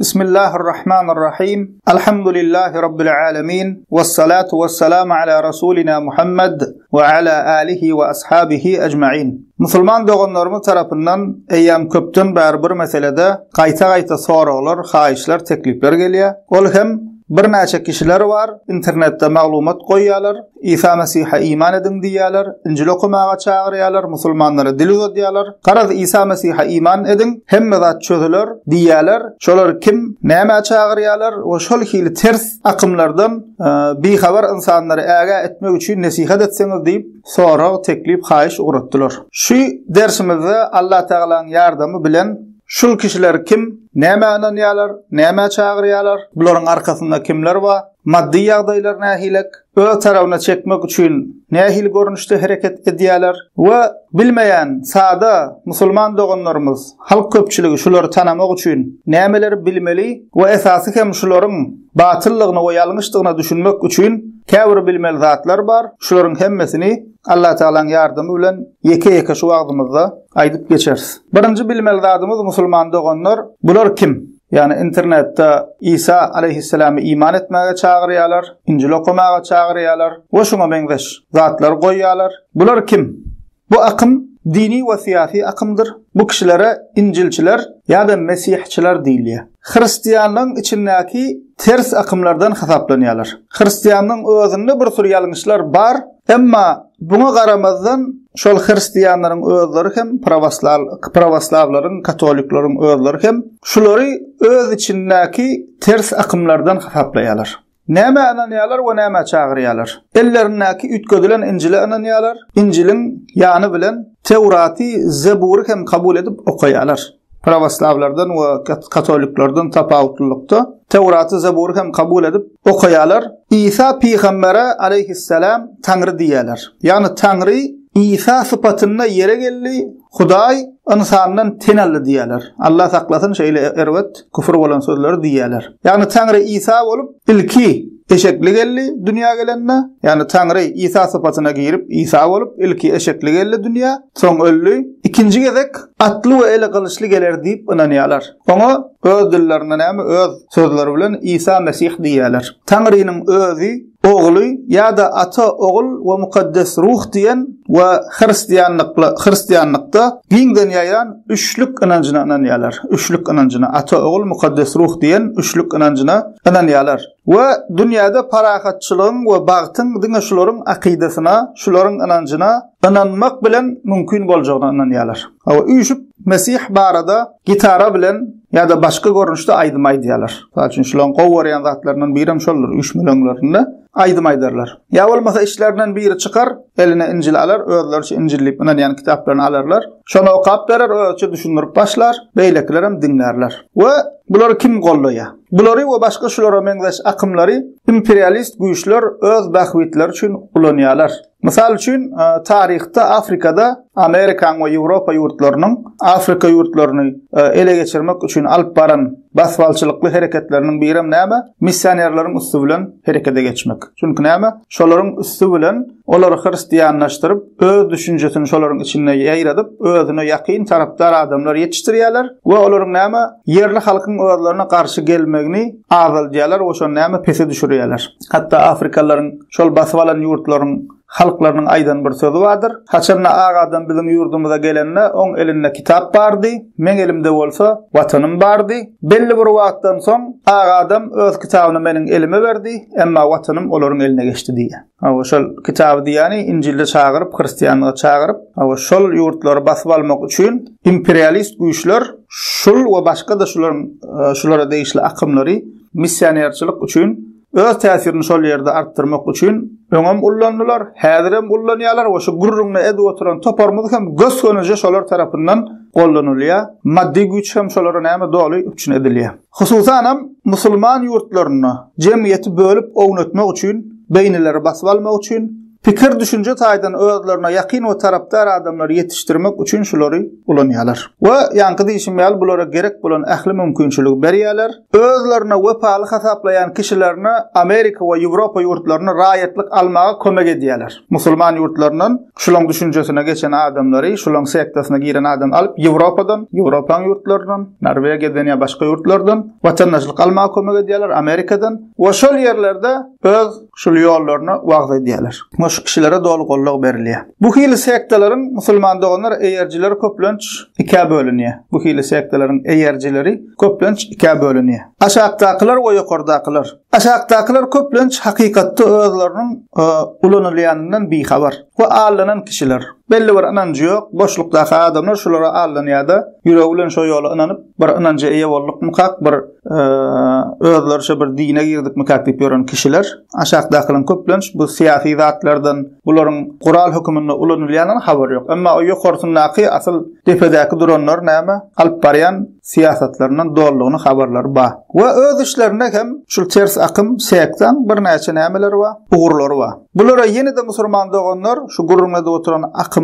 Bismillahirrahmanirrahim. Alhamdulillahi Rabbil alemin. Vessalatu vesselamu ala Rasulina Muhammed we ala alihi we ashabihi ecmain. Musulman doganlarymyz tarapyndan eýýäm köpden bäri bir meselede gaýta-gaýta soraglar, haýyşlar, teklipler gelýär. Ol hem Birnäçe kişiler bar, internetde maglumat goýýarlar, Isa Mesihe iman ediň diýýärler, Injil okamaga çagyrýarlar, musulmanlara dil uzadýarlar. Garaz, Isa Mesihe iman ediň, hemme zat çözüler diýýärler. Şolar kim, nämä çagyrýarlar we şol hili ters akymlardan bihabar ynsanlary ägä etmek üçin nesihat etseňiz diýip, sorag, teklip, haýyş ugratdylar. Şu dersimizde Allatagalaň ýardamy bilen Şul kişiler kim, nämä ynanýarlar, nämä çagyrýarlar, bularyň arkasynda kimler bar, maddy ýagdaýlar nähilek, öz tarabyna çekmek üçin nähili görnüşde hereket edýärler we bilmeýän sada musulman doganlarymyz, halk köpçüligi şulary tanamak üçin nämeleri bilmeli we esasy hem şularyň batyllygyna we ýalňyşdygyna düşünmek üçin käbir bilmeli zatlar bar, şularyň hemmesini Allatagalaň ýardamy bilen ýeke-ýeke şu wagzymyzda aýdyp geçeris. Birinji bilmeli zadymyz musulman doganlar, bular kim? Ýagny internetde Isa aleýhissalamy iman etmäge çagyrýarlar, Injil okamaga çagyrýarlar we şuňa meňzeş zatlary goýýarlar. Bular kim? Bu akym dini we syýasy akymdyr. Bu kişilere injilçiler ýa-da mesihçiler diýilýär. Hristianlygyň içindäki ters akymlardan hasaplanýarlar. Hristianlygyň özünde bir sürü ýalňyşlar bar, emma buňa garamazdan şol hristianlaryň özleri hem prawoslaw prawoslawlaryň, katolikleriň özleri hem şulary öz içindäki ters akymlardan hasaplaýarlar. Nämä ynanýarlar we nämä çagyrýarlar? Ellerindäki üýtgedilen Injile ynanýarlar, Injiliň ýany bilen Tewraty, Zebury hem kabul edip okaýarlar. Prawoslawlardan we katoliklerden tapawutlylykda, Tewraty, Zebury hem kabul edip okaýarlar. Isa pygambere aleýhissalam Taňry diýýärler. Ýagny Taňry Isa sypatynda ýere geldi, Hudaý ynsandan ten aldy diýýärler. Allah saklasyn şeýle erbet küfür bolan sözleri diýýärler. Ýagny Taňry Isa bolup ilki eşekli geldi dünýä gelende, ýagny Taňry Isa sypatyna girip Isa bolup ilki eşekli geldi dünýä, soň öldi. Ikinji gezek atly we eli gylyçly geler diýip ynanýarlar. Oňa öz dillerinde näme öz sözleri bilen Isa Mesih diýýärler. Taňrynyň özi Ogly ýa-da Ata, Ogul we Mukaddes Ruh diýen we hristianlykly hristianlykda giňden ýaýran üçlük ynanjyna ynanýarlar. Üçlük ynanjyna, Ata, Ogul, Mukaddes Ruh diýen üçlük ynanjyna ynanýarlar. We dünýäde parahatçylygyň we bagtyň diňe şularyň akydasyna, şularyň ynanjyna ynanmak bilen mümkin boljagyna ynanýarlar. Hawa, üýşüp Mesih barada gitara bilen ýa-da başga görnüşde aýdym aýdýarlar. Mysal üçin, şularyň gowy görýän zatlaryndan birem şoldur, üýşmeleňlerinde aýdym aýdarlar. Ýa bolmasa içlerinden biri çykar, eline Injil alar, özleriçe Injil diýip ynanýan kitaplaryny alarlar. Şony okap berer, özüçe düşündirip başlar, beýlekilerem diňlärler. We bulary kim goldaýar? Bulary we başga şulara meňzeş akymlary imperialist güýçler öz bähbitleri üçin ulanýarlar. Mysal üçin, taryhda Afrikada Amerikan we Ýewropa ýurtlarynyň Afrika ýurtlaryny ele geçirmek üçin alyp baran basbalçylykly hereketleriniň birem näme? Missionerleriň üsti bilen herekete geçmek. Çünki näme? Şolaryň üsti bilen olary hristianlaşdyryp, öz düşünjesini şolaryň içinde ýaýradyp, özüne ýakyn tarapdar adamlar ýetişdirýärler we olaryň näme? Ýerli halkyň özlerine garşy gelmegini azaldýarlar we şony näme? Pese düşürýärler. Hatda afrikalylaryň şol basyp alan ýurtlaryň halklarynyň aýdan bir sözi bardyr. Haçanda ak adam biziň ýurdumyza gelende, oň elinde kitap bardy, meň elimde bolsa Watanym bardy. Belli bir wagtdan soň ak adam öz kitabyny meniň elime berdi, emma Watanym olaryň eline geçdi diýýär. Hawa, şol kitaby diýýäni Injilde çagyryp, hristianlyga çagyryp, hawa, şol ýurtlary basyp almak üçin imperialist güýçler şul we başga-da şularyň şulara degişli akymlary missionerçilik üçin öz täsirini şol ýerde artdyrmak üçin öňem ullandylar, häzirem ullanýarlar we şu gürrüňini edip oturan toparymyz hem gös-gönüje şolar tarapyndan gollanylýar. Maddy güýç hem şolara näme doly üpjün edilýär. Hususanam musulman ýurtlarynda jemgyýeti bölüp ownatmak üçin, beýnileri basyp almak üçin. Pikir-düşünje taýdan özlerine ýakyn we tarapdar adamlary ýetişdirmek üçin şulary ulanýarlar. We ýaňky diýşim ýaly bulara gerek bolan ähli mümkinçiligi berýärler. Özlerine wepaly hasaplaýan kişilerine Amerika we Ýewropa ýurtlarynda raýatlyk almaga kömek edýärler. Musulman ýurtlaryndan şulaň düşünjesine geçen adamlary, şulaň sektasyna giren adamy alyp Ýewropadan, Ýewropaň ýurtlaryndan, Norwegiýadan ýa başga ýurtlardan watandaşlyk almaga kömek edýärler, Amerikadan we şol ýerlerde öz şul ýollaryny wagyz edýärler. We şu kişilere doly goldaw berilýär. Bu hili sektalaryň musulman doganlar eýerijileri köplenç ikä bölünýär. Bu hili sektalaryň eýerijileri köplenç ikä bölünýär. Aşakdakylar we ýokardakylar. Aşakdakylar köplenç hakykatda özleriniň ulanylýanyndan bihabar we aldanan kişiler. Belli bir ynanjy ýok, boşlukdaky adamlar şulara aldanýar-da, ýüregi bilen şo ýola ynanyp, bir ynanja eýe boldukmykak, bir özleriçe bir dine girdikmikak diýip ýören kişiler. Aşakdakylaryň köplenç bu syýasy zatlardan, bularyň gural höküminde ulanylýandan habary ýok. Emma o ýokarsyndaky asyl depedäki duranlar näme alyp barýan syýasatlaryndan dolulygyna habarlary bar. We öz işlerinde hem şul ters akym sektaň birnäçe nämeleri bar, ugurlary bar. Bulara ýene-de musurman doganlar şu gürrüň edip oturan akymymyza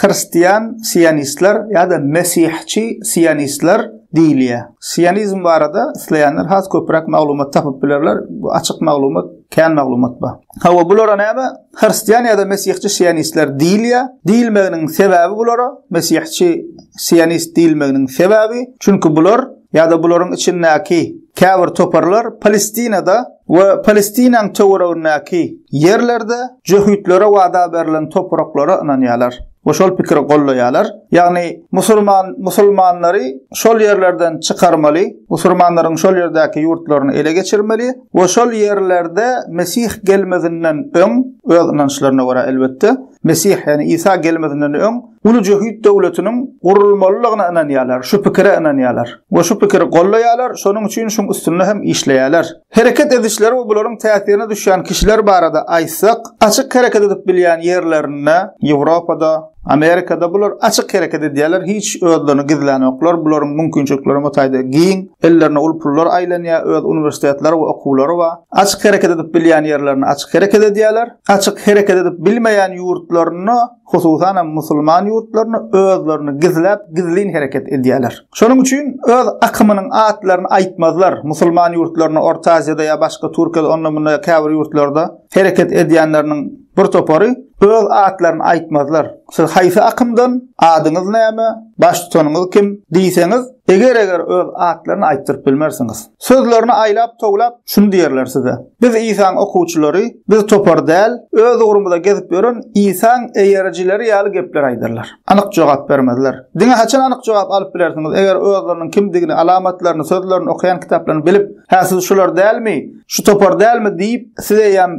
hristian sionistler ýa-da mesihçi sionistler diýilýär. Sionizm barada isleýänler has köpräk maglumat tapyp bilerler. Bu açyk maglumat, kän maglumat bar. Hawa, bulara näme? Hristian ýa-da mesihçi sionistler diýilýär. Diýilmeginiň sebäbi bulara mesihçi sionist diýilmeginiň sebäbi, çünki bular ýa-da bularyň içindäki käbir toparlar Palestinada we Palestinaň töweregindäki ýerlerde jöhitlere wada berlen topraklara ynanýarlar we şol pikiri gollaýarlar. Ýagny musulman musulmanlary şol ýerlerden çykarmaly, musulmanlaryň şol ýerdäki ýurtlaryny ele geçirmeli we şol ýerlerde Mesih gelmezinden öň, öz ynançlaryna görä elbetde, Mesih, ýagny Isa gelmezinden öň uly jöhit döwletiniň gurulmalydygyna ynanýarlar, şu pikire ynanýarlar we şu pikiri gollaýarlar, şonuň üçin şuň üstünde hem işleýärler. Hereket edişleri we bularyň täsirine düşýän kişiler barada aýtsak, açyk hereket edip bilýän ýerlerinde, Ýewropada, Amerikada bular açyk hereket edýärler, hiç özlerini gizlänoklar, bularyň mümkinçilikleri o taýda giň, ellerine uly pullar aýlanýar, öz uniwersitetleri we okuwlary bar. Açyk hereket edip bilýän ýerlerinde açyk hereket edýärler, açyk hereket edip bilmeýän ýurtlarynda, hususanam musulman ýurtlarynda özlerini gizläp, gizlin hereket edýärler. Şonuň üçin öz akymynyň atlaryny aýtmazlar, musulman ýurtlarynda, Orta Aziýada ýa başga Türkiýede, onda-munda käbir ýurtlarda hereket edýänleriniň bir topary öz atlaryny aýtmazlar. Siz haýsy akymdan, adyňyz näme, baştutanyňyz kim diýseňiz, eger-eger öz atlaryny aýtdyryp bilmersiňiz. Sözlerini aýlap-towlap şuny diýerler size, Biz Isaň okuwçylary, biz topar däl, öz ugrumyza gezip ýören Isaň eýerijileri ýaly gepler aýdarlar. Anyk jogap bermezler. Diňe haçan anyk jogap alyp bilersiňiz, eger özleriniň kimdigini, alamatlaryny, sözlerini, okaýan kitaplaryny bilip, Hä, siz şular dälmi, şu topar dälmi diýip, siz eýýäm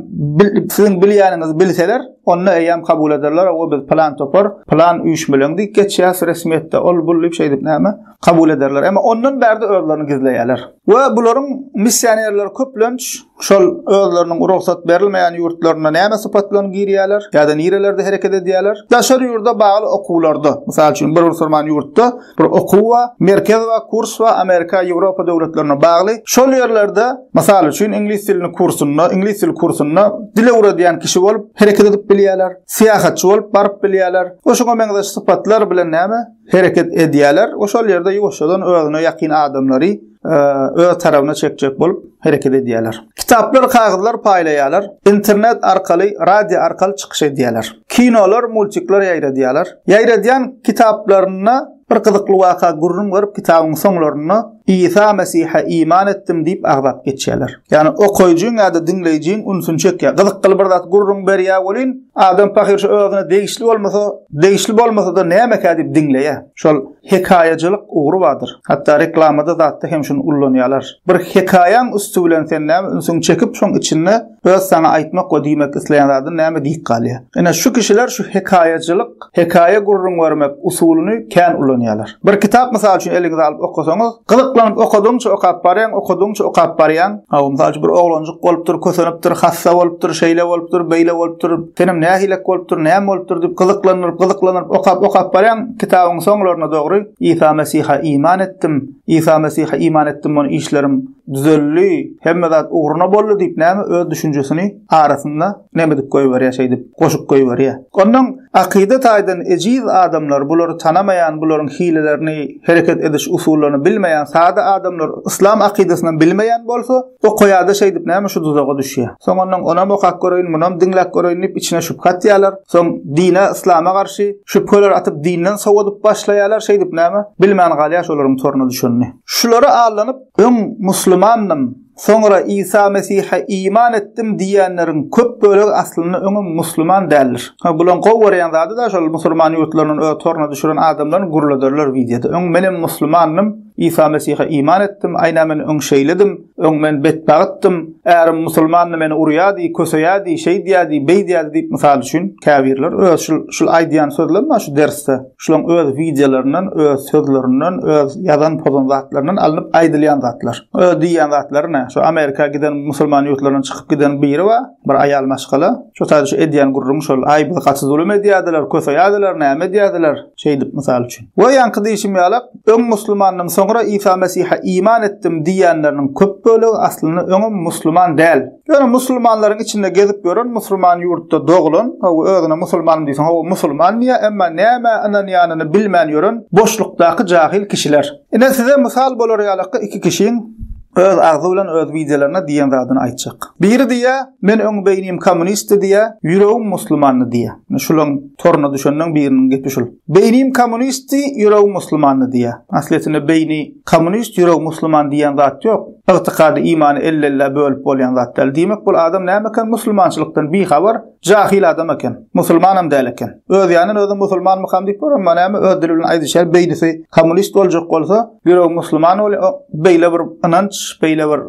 siziň bilýäniňizi bilseler, onda eýýäm kabul ederler, Hawa, biz pylan topar, pylan üýşmeleň diýip geçýäs resmiýetde, ol-bul diýip şeýdip näme, kabul ederler. Emma ondan bärde özlerini gizleýärler. We bularyň missionerleri köplenç şol özleriniň rugsat berilmeýän ýurtlarynda näme sypat bilen girýärler ýa-da nirelerde hereket edýärler? Daşary ýurda bagly okuwlarda, mysal üçin bir musulman ýurtda bir okuw bar, merkez bar, kurs bar, Amerika, Ýewropa döwletlerine bagly. Şol ýerlerde, mysal üçin, iňlis dilini kursunda, iňlis dili kursunda dil öwredýän kişi bolup hereket edip bilýärler, syýahatçy bolup baryp bilýärler. We şuňa meňzeş sypatlar bilen näme? Hereket edýärler we şol ýerde ýuwaşjadan özüne ýakyn adamlary öz tarabyna çekjek bolup hereket edýärler. Kitaplar, kagyzlar paýlaýarlar, internet arkaly, radio arkaly çykyş edýärler. Kinolar, multikler ýaýradýarlar. Ýaýradýan kitaplarynda bir gyzykly waka gürrüň berip kitabyň soňlarynda Isa Mesihe iman etdim diýip agzap geçýärler. Ýagny okaýjyň ýa-da diňleýjiň ünsüni çekýär. Gyzykly bir zat gürrüň berýär welin, adam pahyr şu özüne degişli bolmasa, degişli bolmasa-da nämekä diýip diňleýär. Şol hekaýaçylyk ugry bardyr. Hatda reklamada zatda hem şuny ullanýarlar. Bir hekaýaň üsti bilen sen näme ünsüňi çekip şoň içinde öz saňa aýtmak we diýmek isleýän zadyny näme diýip galýar. Ine şu kişiler şu hekaýaçylyk, hekaýa gürrüň bermek usulyny kän ulanýarlar. Bir kitap mysal üçin eliňize alyp okasaňyz, gyzykly. Gyzyklanyp okadygyňça okap barýaň, okadygyňça okap barýaň. Hawa, mysal üçin bir oglanjyk bolupdyr, kösenipdir, hassa bolupdyr, şeýle bolupdyr, beýle bolupdyr, senem nähilek bolupdyr, näme bolupdyr diýip gyzyklanyp, gyzyklanyp okap, okap barýaň, kitabyň soňlaryna dogry Isa Mesihe iman etdim, Isa Mesihe iman etdim, ony işlerim düzeldi, hemme zat ugruna boldy diýip näme öz düşünjesini arasynda näme edip goýberýär, şeýdip goşup goýberýär. Ondan akyda taýdan ejiz adamlar, bulary tanamaýan, bularyň hilelerini, hereket ediş usullaryny bilmeýän sada adamlar, yslam akydasynam bilmeýän bolsa, okaýarda şeýdip näme şu duzaga düşýär. Soň ondan onam okap göreýin, munam diňläp göreýin diýip içine şübhe atýarlar. Soň dine, yslama garşy şübheler atyp dinden sowadyp başlaýarlar, şeýdip näme bilmän galýar şolaryň toruna düşenini. Şulara allanyp öň muslimandym, Soňra Isa Mesihe iman etdim diýýänleriň köp bölegi aslynda öňem musliman däldir. Ha bulaň gowy görýän zady-da şol musulman ýurtlaryndan öz toruna düşüren adamlaryny gürlederler wideoda. Öň menem muslimandym, Isa Mesihe iman etdim, aýna men öň şeýledim, öň men betbagytdym, ärim musulmandy meni urýady, köseýädi, şeýdýädi, beýdýädi diýip mysal üçin käbirler öz şul şul aýdýan sözlerim bar şu dersde. Şulaň öz wideolaryndan, öz sözlerinden, öz ýazan pozan zatlaryndan alnyp aýdylýan zatlar. Öz diýýän zatlary nä? Şu Amerika giden musulman ýurtlaryndan çykyp giden biri bar, bir aýal maşgala. Şo taýda şu edýän gürrüň şol. Aý bizi gaty zulum edýärdiler, köseýärdiler, näme edýärdiler? Şeýdip mysal üçin. We ýaňky diýşim ýalak, öň muslimandym, soňra Isa Mesihe iman etdim diýýänleriniň köp bölegi aslynda öňem musliman däl. Ýöne musulmanlaryň içinde gezip ýören, musulman ýurtda doglan, hawa, özüne musulmanym diýseň, hawa, musulman diýýär, emma nämä ynanýanyny bilmän ýören boşlukdaky jahyl kişiler. Ine, size mysal bolar ýalakda iki kişiň öz agzy bilen öz wideolarynda diýen zadyny aýtjak. Biri diýýär, men öň beýnim kommunistdi diýýär, ýüregim muslimandy diýýär. Ine, şulaň toruna düşenleň biriniň gepi şul. Beýnim kommunistdi, ýüregim muslimandy diýýär. Aslyýetinde beýni kommunist, ýüregi musliman diýen zat ýok. Ygtykady, imany elle-ellä bölüp bolýan zat däl. Diýmek, bul adam näme eken, musulmançylykdan bihabar, jahyl adam eken. Musulmanam däl eken. Öz ýanyndan özüm musulmanmykam diýip ýör, emma näme, öz dili bilen aýdyşýar, beýnisi kommunist boljak bolsa, ýüregi musulman bolýar. Beýle bir ynanç, beýle bir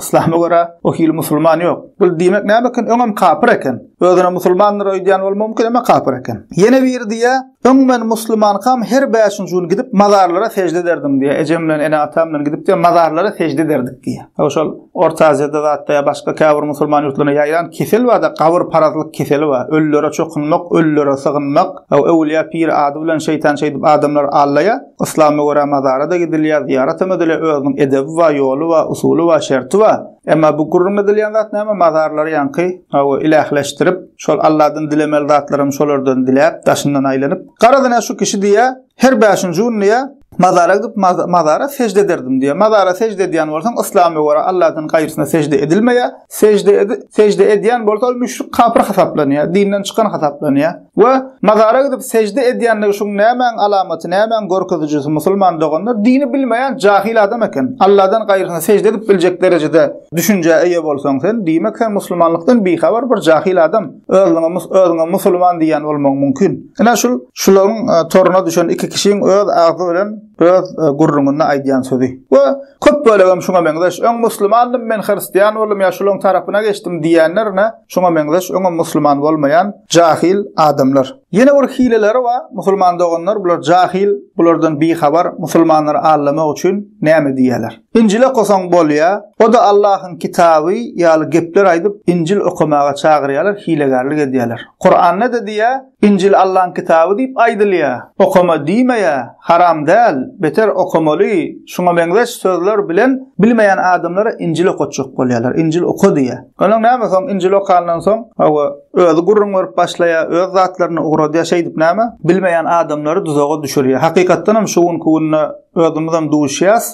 yslama görä o hili musulman ýok. Bul diýmek näme eken, öňem kapyr eken. Özüne musulmandyr öýdýän bolmagy mümkin, emma kapyr eken. Ýene biri diýýär, Öň men muslimankam her bäşinji gün gidip mazarlara sežde ederdim diýýär. Ejem bilen ene-atam bilen gidip diýýär, mazarlara sežde ederdik diýýär. Hawa şol Orta Aziýada zatda ýa başga käbir musulman ýurtlarynda ýaýran kesel bar-da, gabyrparazlyk keseli bar. Ölülere çokunmak, ölülere sygynmak, hawa öwülýä pir ady bilen şeýtan şeýdip adamlary aldaýar. Yslama görä mazara-da gidilýär, zyýaratam edilýär, özüniň edebi bar, ýoly bar, usuly bar, şerti bar. Emma bu gürrüň edilýän zat näme? Mazarlary ýaňky, hawa, ilähleşdirip, şol Alladan dilemeli zatlaram şolardan diläp, daşyndan aýlanyp. Garaz ine şu kişi diýýär, her bäşinji gün diýýär, mazara gidip mazara sežde ederdim diýýär. Mazara sežde edýän bolsaň, yslama görä Alladan gaýrysyna sežde edilmeýär. Sežde ed sežde edýän bolsa ol müşrik kapyr hasaplanýar, dinden çykan hasaplanýar. We mazara gidip sežde edýänligi şuň nämäň alamaty, nämäň görkezijisi musulman doganlar dini bilmeýän jahyl adam eken. Alladan gaýrysyna sežde edip biljek derejede düşünjä eýe bolsaň sen, diýmek sen musulmanlykdan bihabar bir jahyl adam. Özüňe özüňe musulman diýýän bolmagyň mümkin. Ine şul şularyň e, toruna düşen iki kişiň öz agzy bilen öz e, gürrüňinde aýdýan sözi. We köp bölegem şuňa meňzeş. Öň muslimandym men hristian boldum ýa şularyň tarapyna geçdim diýenler ine şuňa meňzeş öňem musliman bolmaýan jahil adamlar. Ýene bir hileleri bar, musulman doganlar bular jahil, bulardan bihabar musulmanlary aldamak üçin näme diýýärler. Injil okasaň bolýa, o-da Allahyň kitaby ýaly gepler aýdyp Injil okamaga çagyrýarlar, hilegärlik edýärler. Kuranda-da diýýär, Injil Allaň kitaby diýip aýdylýar, okama diýmeýär, haram däl, beter okamaly, şuňa meňzeş sözler bilen bilmeýän adamlara Injil okatjak bolýarlar, Injil oka diýýär. Onuň näme soň Injil okandan soň, hawa, özi gürrüň berip başlaýar, öz zatlaryny ugradýar, şeýdip näme, bilmeýän adamlary duzaga düşürýär. Hakykatdan hem şu günki günde özümizem duşýas,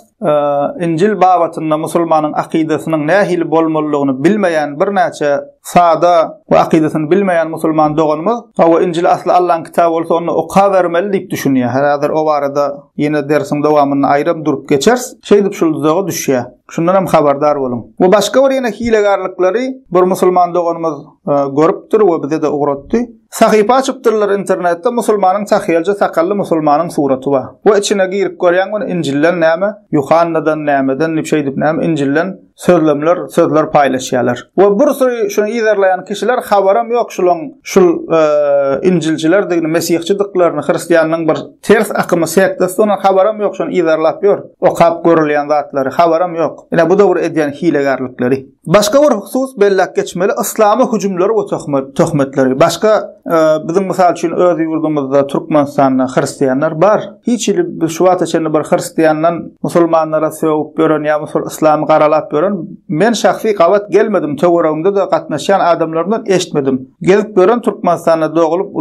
Injil babatynda musulmanyň akydasynyň nähili bolmalydygyny bilmeýän birnäçe sada we akydasyny bilmeýän musulman doganymyz, hawa Injil asly Allaň kitaby bolsa onda okabermeli diýip düşünýär. Häzir o barada ýene dersiň dowamynda aýram durup geçeris. Şeýdip şul duzaga düşýär. Şundan hem habardar boluň. We başga bir ýene hilegärlikleri bir musulman doganymyz görüpdir we bize-de ugratdy. Sahypa açypdyrlar internetde musulmanyň tahýalja sakally musulmanyň suraty bar. We içine girip görýäň ony Injilden näme, Ýuhannadan nämeden diýip şeýdip näme Injilden. sözlemler, sözler paýlaşýarlar. We bir süri şuny yzarlaýan kişiler habaram ýok şulaň şul injilçilerdigini, mesihçidiklerini, hristianlygyň bir ters akymy sektasydygyny habaram ýok, şony yzarlap ýör. Okap görülýän zatlary habaram ýok. Ine bu-da bir edýän hilegärlikleri. Başga bir husus belläp geçmeli, yslama hüjümleri we töhmetleri. Başga biziň mysal üçin öz ýurdumyzda Türkmenistanda hristianlar bar. Hiç hili biz şu wagta çenli bir hristiandan musulmanlara sögüp ýören ýa musul yslamy garalap ýören men şahsy gabat gelmedim, töweregimde-de gatnaşýan adamlarymdan eşitmedim. Gezip ýören Türkmenistanda dogulup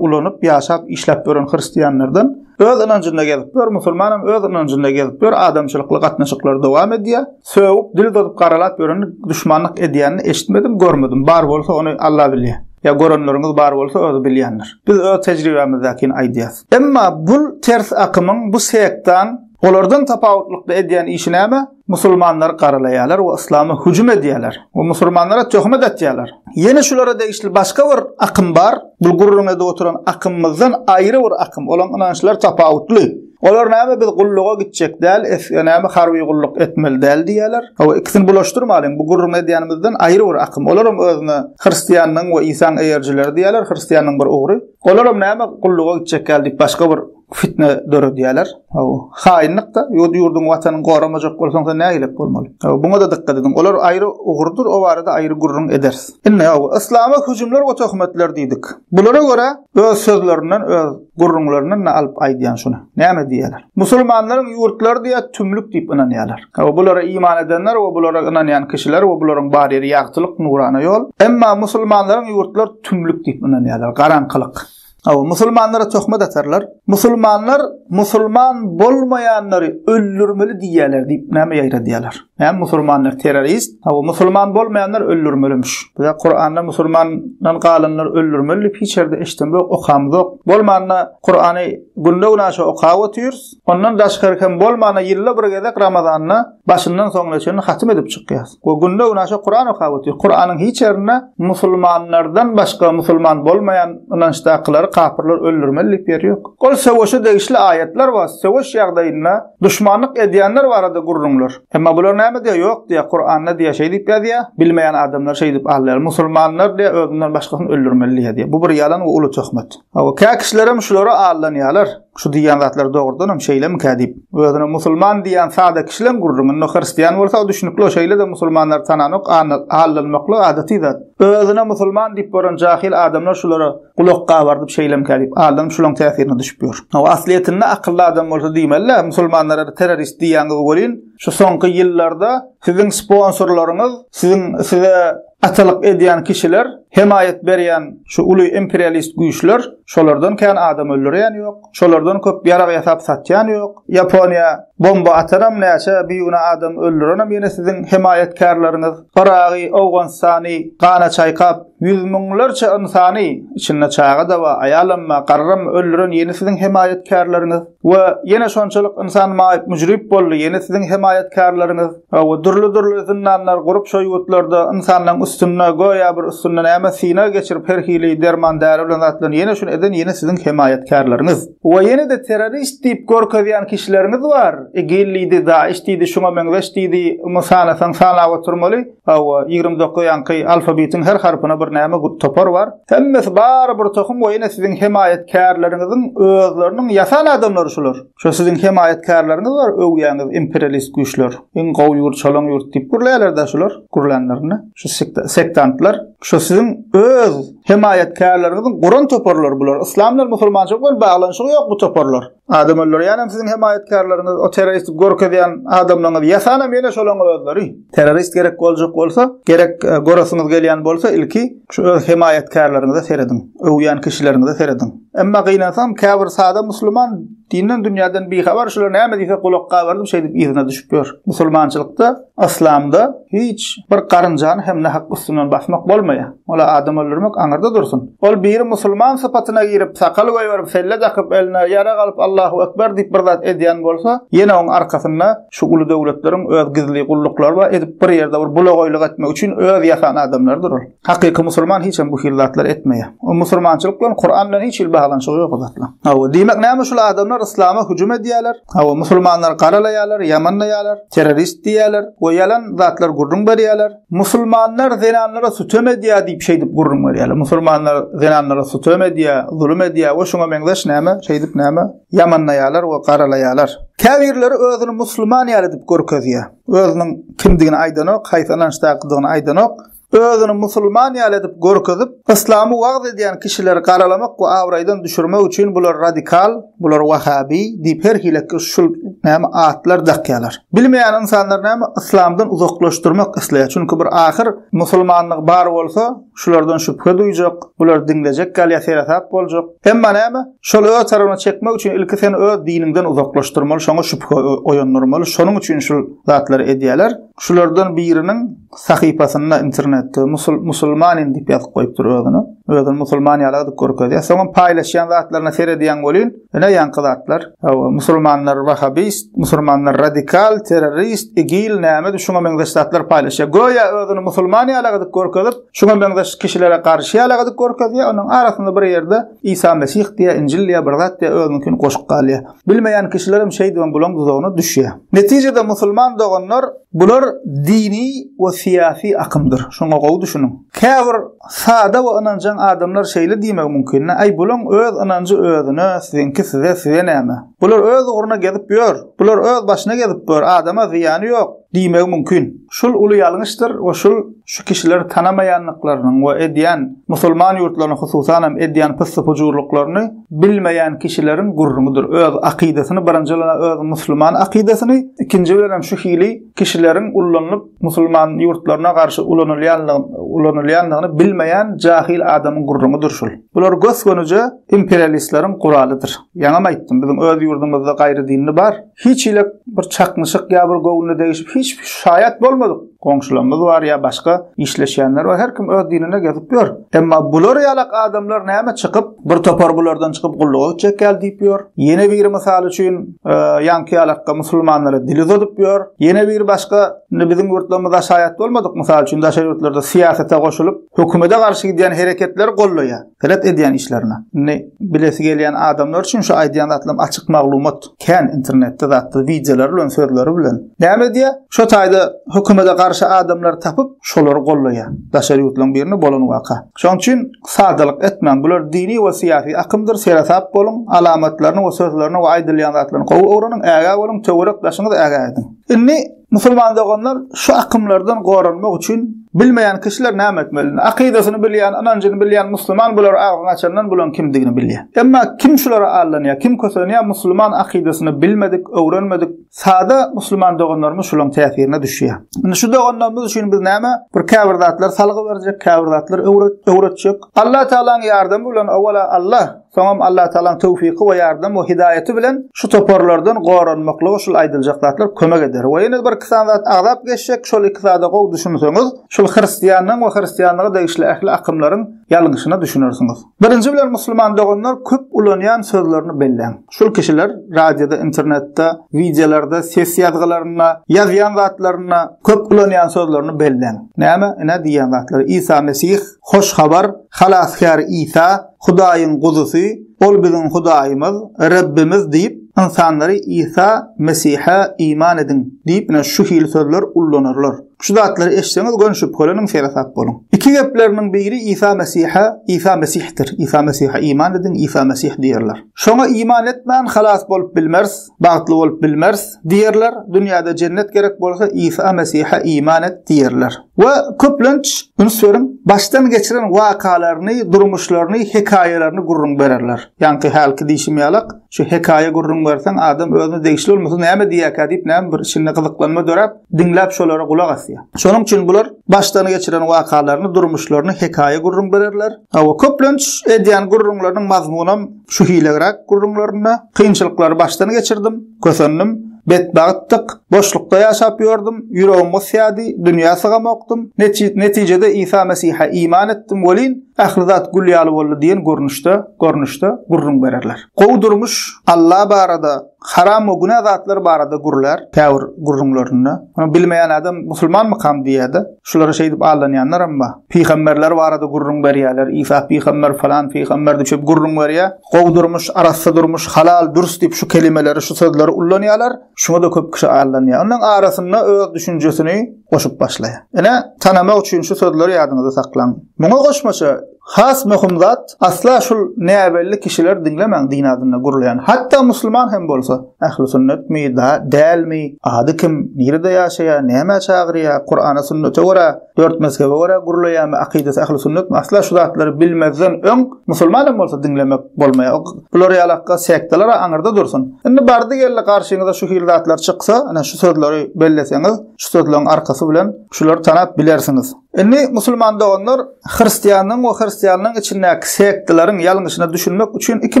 ulanyp ýaşap işläp ýören hristianlardan öz ynanjynda gezip ýör, musulmanam öz ynanjynda gezip ýör, adamçylykly gatnaşyklar dowam edýär. Sögüp, dil uzadyp garalap ýörenini, duşmanlyk edýänini eşitmedim, görmedim. Bar bolsa ony Alla bilýär. Ýa görenleriňiz bar bolsa özi bilýändir. Biz öz tejribämizdäkini aýdýas. Emma bul ters akymyň, bu sektaň olardan tapawutlykda edýän işi näme? Musulmanlary garalaýarlar we yslama hüjüm edýärler we musulmanlara töhmet atýarlar. Ýene şulara degişli başga bir akym bar. Bul gürrüň edip oturan akymymyzdan aýry bir akym. Olaň ynançlary tapawutly. Olar näme biz gulluga gitjek däl, esge näme harby gulluk etmeli däl diýýärler. Hawa, ikisini bulaşdyrmalyň, bu gürrüň edýänimizden aýry bir akym. Olaram özüne hristianlygyň we Isaň eýerijileri diýýärler, hristianlygyň bir ugry. Olaram näme gulluga gitjek däl diýip başga bir fitne döredýärler. Hawa, haýynlyk-da, ýurt ýurduň watanyňy goramajak bolsaň sen nähilek bolmaly? Hawa, buňa-da dykgat ediň. Olar aýry ugurdyr, o barada aýry gürrüň ederis. Indi hawa, yslama hüjümler we töhmetler diýdik. Bulara görä öz sözlerinden, öz Gürrüňlerinden-de alyp aýdýan şuny. Näme diýýärler? Musulmanlaryň ýurtlary diýýär tümlük diýip ynanýarlar. Hawa, bulara iman edenler we bulara ynanýan kişiler we bularyň bar ýeri ýagtylyk, nurana ýol. Emma musulmanlaryň ýurtlary tümlük diýip ynanýarlar, garaňkylyk. Hawa, musulmanlara töhmet atarlar. Musulmanlar musulman bolmaýanlary öldürmeli diýýärler diýip näme ýaýradýarlar? Näme musulmanlar terrorist? Hawa, musulman bolmaýanlar öldürmelimiş. Bize Kuranda musulmandan galanlar öldürmeli diýip hiç ýerde eşidemzok, okamzok. Bolmanda Kurany günde-günaşa okap otyrys. Ondan daşgary hem bolmanda ýylda bir gezek Ramazanda başyndan soňuna çenli hatym edip çykýas. We günde-günaşa Kuran okap otyrys. Kuranyň hiç ýerinde musulmanlardan başga musulman bolmaýan ynançdakylary kapyrlar öldürmeli diýip ýeri ýok. Ol söweşe degişli aýatlar bar. Söweş ýagdaýynda Duşmanlyk edýänler barada gürrüňler. Emma bular näme diýýär? Ýok diýýär, Kuranda diýýär, şeý diýip ýazýar. Bilmeýän adamlar şeý diýip aldaýar. Musulmanlar diýýär, özünden başgasyny öldürmeli diýýär diýýär. Bu bir ýalan we uly töhmet. Hawa, kä kişilerem şulara aldanýarlar. Şu diýýän zatlar dogrudanam şeýlemikä diýip. Özüne musulman diýýän sada kişileň gürrüňi. Indi hristian bolsa o düşnükli, o şeýle-de musulmanlary tananok, aldanmaklyk adaty zat. Özüne musulman diýip gören jahyl adamlar şulara Gulak gabardyp şeýlemkä diýip, aldanyp şulaň täsirine düşüp ýör. Hawa, aslyýetinde akylly adam bolsa diýmeli-dä, musulmanlara terrorist diýýäňiz welin, şu soňky ýyllarda siziň sponsorlaryňyz, siziň size atalyk edýän kişiler, hemaýat berýän şu uly imperialist güýçler, şolardan kän adam öldürýän ýok, şolardan köp ýarag ýasap satýan ýok. Ýaponiýa bomba atanam näçe bigünä adam öldürenem ýene siziň hemaýatkärleriňiz. Yragy, Owganystany gana çaýkap, Ýüz müňlerçe ynsany, içinde çaga-da bar, aýalam bar, garram öldüren ýene siziň hemaýatkärleriňiz. We ýene şonçalyk ynsan maýyp-müjrip boldy, ýene siziň hemaýatkärleriňiz. We dürli-dürli zyndanlar gurup şo ýurtlarda ynsanlaryň üstünde, göýä bir üstünde näme synag geçirip her hili derman-däri bilen zat bilen ýene şuny eden ýene siziň hemaýatkärleriňiz. We ýene-de terrorist diýip görkezýän kişileriňiz bar, IGIL diýdi, DAIŞ diýdi, şuňa meňzeş diýdi, sanasaň sanap oturmaly. Hawa, 29 ýaňky alfabitiň her harpyna bir näme topar bar. Hemmesi bary bir tohum we ýene siziň hemaýatkärleriňiziň özleriniň ýasan adamlary şular. Şo siziň hemaýatkärleriňiz bar, öwýäňiz imperialist güýçler. Iň gowy ýurt şolaň ýurt diýip gürleýärler-dä şular gürlänlerinde. Şu sektantlar. Şo siziň öz hemaýatkärleriňiziň guran toparlary bular. Yslam bilen musulmançylyk bilen baglanyşygy ýok bu toparlar. Adam öldürýänem siziň hemaýatkärleriňiz, o terrorist görkezýän adamlaryňyz, ýasanam ýene şolaň özleri. Terrorist gerek boljak bolsa, gerek e, göresiňiz gelýän bolsa, ilki şu öz hemaýatkärleriňize serediň, öwýän kişileriňize serediň. Emma gynansam, käbir sada musulman dinden dünýäden bihabar, şular näme diýse gulak gabardyp şeýdip yzyna düşüp ýör. Musulmançylykda, yslamda hiç bir garynjany hem nähak üstünden basmak bolmaýar. Ol. Ol adam öldürmek aňyrda dursun. Ol biri musulman sypatyna girip, sakal goýberip, selle dakyp, eline ýarag alyp Allahu Ekber diýip bir zat edýän bolsa, ýene oň arkasynda şu uly döwletleriň öz gizli gulluklary bar, edip bir ýerde bir bulagaýlyk etmek üçin öz ýasan adamlarydyr ol. Hakyky musulman hiç hem bu hili zatlar etmeýär. O musulmançylyk bilen Kuran bilen hiç hili baglanyşygy ýok o zatlaryň. Hawa, diýmek näme şul adamlar yslama hüjüm edýärler. Hawa, musulmanlary garalaýarlar, ýamanlaýarlar, terrorist diýýärler we ýalan zatlar gürrüň berýärler. Musulmanlar zenanlara sütem edýär diýip şeýdip gürrüň berýärler. Musulmanlar zenanlara sütem edýär, zulum edýär we şuňa meňzeş näme, şeýdip näme ýamanlaýarlar we garalaýarlar. Käbirleri özüni musulman ýaly edip görkezýär. Özüniň kimdigini aýdanok, haýsy ynançdakydygyny aýdanok. Özüni musulman ýaly edip görkezip, yslamy wagyz edýän kişileri garalamak we abraýdan düşürmek üçin bular radikal, bular wahabi diýip her hili şul näme atlar dakýarlar. Bilmeýän ynsanlar näme yslamdan uzaklaşdyrmak isleýär. Çünki bir ahyr musulmanlyk bar bolsa, şulardan şübhe duýjak, bulary diňlejek galýar, seresap boljak. Emma näme? Şol öz tarapyna çekmek üçin ilki seni öz diniňden uzaklaşdyrmaly, şoňa şübhe oýandyrmaly. Şonuň üçin şul zatlary edýärler. Şulardan biriniň sahypasynda internetde musul musulmanin diýip ýazyp goýupdyr özüne. Özüni musulman ýaly edip görkezýär. Soňam paýlaşýan zatlaryna seredýäň welin, ine ýaňky zatlar. Hawa, musulmanlar wahabist, musulmanlar radikal, terrorist, igil, näme şuňa meňzeş zatlar paýlaşýar. Göýä özüni musulman ýaly edip görkezip, şuňa meňzeş kişilere garşy ýaly edip görkezýär. Onuň arasynda bir ýerde Isa Mesih diýýär, Injil diýýär, bir zat diýýär, özüniňkini goşup galýar. Bilmeýän kişilerem şeýdibem bulaň duzagyna düşýär. Netijede musulman doganlar Bular dini we syýasy akymdyr. Şoňa gowy düşüniň. Käbir sada we ynanjaň adamlar şeýle diýmegi mümkin, Aý, bulaň öz ynanjy özüne, siziňki size, size näme? Bular öz ugruna gezip ýör. Bular öz başyna gezip ýör, adama zyýany ýok diýmegi mümkin. Şul uly ýalňyşdyr we şul şu kişileri tanamaýandyklarynyň we edýän, musulman ýurtlaryny hususanam edýän pyssy-pujurlyklaryny bilmeýän kişileriň gürrüňidir. Öz akydasyny, birinji bilen öz musulman akydasyny, ikinji bilen hem şu hili kişileriň ullanylyp musulman ýurtlaryna garşy ulanylýanlygyny, ulanylýanlygyny bilmeýän jahil adamyň gürrüňidir şul. Bular gös-gönüje imperialistleriň guralydyr. Ýaňam aýtdym, biziň öz ýurdumyzda gaýry dinli bar. Hiç hili bir çaknyşyk ýa bir göwnüne degişip hiç şaýat bolmadyk. Goňşularymyz bar ýa başga işleşýänler bar. Her kim öz dinine gezip ýör. Emma bular ýalak adamlar näme çykyp, bir topar bulardan çykyp gulluga gitjek ýaly diýip ýör. Ýene biri mysal üçin, e, ýaňky ýalakka musulmanlara dil uzadyp ýör. Ýene biri başga, indi biziň ýurtlarymyzda şaýat bolmadyk, mysal üçin daşary ýurtlarda syýasata goşulyp, hökümete garşy gidýän hereketleri gollaýar. Seret edýän işlerine. Indi bilesi gelýän adamlar üçin şu aýdýan zatlarym açyk maglumat. Kän internetde zatda wideolary bilen, sözleri bilen. Näme edýär? Şo taýda hökümete garşy adamlary tapyp, şolary gollaýar. Daşary ýurtlaryň birinde bolan waka. Şonuň üçin sadalyk etmäň. Bular dini we syýasy akymdyr, seresap boluň, alamatlaryny we sözlerini we aýdylýan zatlaryny gowy öwreniň, ägä boluň, töwerek daşyňyzy ägä ediň. Indi Musulman doganlar şu akymlardan goranmak üçin bilmeýän kişiler näme etmeli? Akydasyny bilýän, ynanjyny bilýän musulman bular agzyny açandan bularyň kimdigini bilýär. Emma kim şulara aldanýar, kim kösenýär, musulman akydasyny bilmedik, öwrenmedik sada musulman doganlarymyz şularyň täsirine düşýär. Indi şu doganlarymyz üçin biz näme? Bir käbir zatlar salgy berjek, käbir zatlar öwretjek. Allah Taalanyň ýardamy bilen owala Allah Soňam Allatagalaň töwfyky we ýardamy we hidaýaty bilen şu toparlardan goranmaklyga şul aýdyljak zatlar kömek eder. We ýene bir iki sany zat agzap geçjek, şol iki zada gowy düşünseňiz, şul hristianlygyň we hristianlyga degişli ähli akymlaryň ýalňyşyna düşünersiňiz. Birinji bilen musulman doganlar köp ulanýan sözlerini belläň. Şul kişiler radioda, internetde, wideolarda, ses ýazgylarynda, ýazýan zatlarynda köp ulanýan sözlerini belläň. Näme? Ine diýýän zatlary. Isa Mesih, Hoş Habar, Halasgär Isa, Hudaýyň Guzusy, Ol biziň Hudaýymyz, Rebbimiz diýip, ynsanlary Isa Mesihe iman ediň diýip, ine, şu hili sözler ullanarlar. Şu zatlary eşitseňiz, göni şübheleniň, seresap boluň. Iki gepleriniň biri Isa Mesihe, Isa Mesihdir, Isa Mesihe iman ediň, Isa Mesih diýerler. Şoňa iman etmän halas bolup bilmeris, bagtly bolup bilmeris diýerler. Dünýäde jennet gerek bolsa, Isa Mesihe iman et diýerler. We köplenç, üns beriň, başdan geçiren wakalaryny, durmuşlaryny, hekaýalaryny gürrüň bererler. Ýaňky hälki diýşim ýalak, şu hekaýa gürrüň berseň, adam özüne degişli bolmasa näme diýýärkä diýip, näme bir içinde gyzyklanma döräp, diňläp şolara gulak asýar. Şonuň üçin bular başdan geçiren wakalaryny, durmuşlaryny hekaýa gürrüň bererler. Hawa, köplenç edýän gürrüňleriniň mazmunam şu hilegräk gürrüňlerinde, kynçylyklary başdan geçirdim, kösendim. Betbagtdyk, boşlukda ýaşap ýördüm, ýüregim gysýardy, dünýä sygamokdym. Netijede Isa Mesihe iman etdim welin, ähli zat gül ýaly boldy diýen görnüşde, görnüşde gürrüň bererler. Gowy durmuş, Alla barada, haram we günä zatlar barada gürlär käbir gürrüňlerinde. Muny bilmeýän adam musulmanmykam diýýär-de. Şulara şeýdip aldanýanlaram bar. Pygamberler barada gürrüň berýärler. Isa pygamber falan pygamber diýip şeýdip gürrüň berýär. Gowy durmuş, arassa durmuş, halal, dürs diýip şu kelimeleri, şu sözleri ullanýarlar. Şuňa-da köp kişi aldanýar. Ondan arasynda öz düşünjesini goşup başlaýar. Ine, tanamak üçin şu sözleri ýadyňyzda saklaň. Muňa goşmaça Has möhüm zat, asla şul näbelli kişileri diňlemäň din adynda gurulýan. Hatda musulman hem bolsa, ähli sünnetmi, da, dälmi, ady kim, nirede ýaşaýar, nämä çagyrýar, Kurana sünnete görä, dört mezhebe görä gurlaýarmy, akydasy ähli sünnetmi, asla şu zatlary bilmezden öň musulman hem bolsa diňlemek bolmaýar. Bular ýalakga sektalar-a aňyrda dursun. Indi bardy-geldi garşyňyza şu hili zatlar çyksa, ine şu sözleri belleseňiz, şu sözleriň arkasy bilen şulary tanap bilersiňiz. Indi musulman doganlar hristianlygyň we hristianlygyň içindäki sektalaryň ýalňyşyna düşünmek üçin iki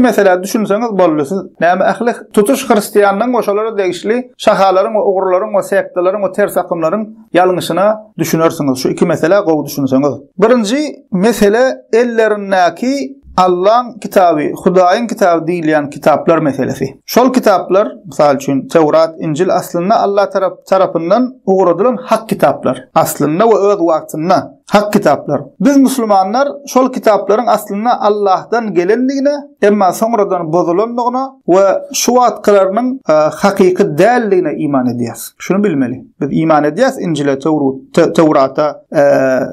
meselä düşünseňiz boldy siz näme ähli tutuş hristianlygyň we şolara degişli şahalaryň we ugurlaryň we sektalaryň we ters akymlaryň ýalňyşyna düşünersiňiz şu iki meselä gowy düşünseňiz. Birinji mesele ellerindäki Allaň kitaby, Hudaýyň kitaby diýilýän kitaplar meselesi. Şol kitaplar, mysal üçin, Töwrat, Injil aslynda Alla tarap tarapyndan ugradylan hak kitaplar. Aslynda we öz wagtynda hak kitaplar. Biz musulmanlar şol kitaplaryň aslynda Allahdan gelendigine, emma soňradan bozulandygyna we şu wagtkylarynyň hakyky däldigine iman edýäris. Şuny bilmeli. Biz iman edýäs Injile, Töwrata,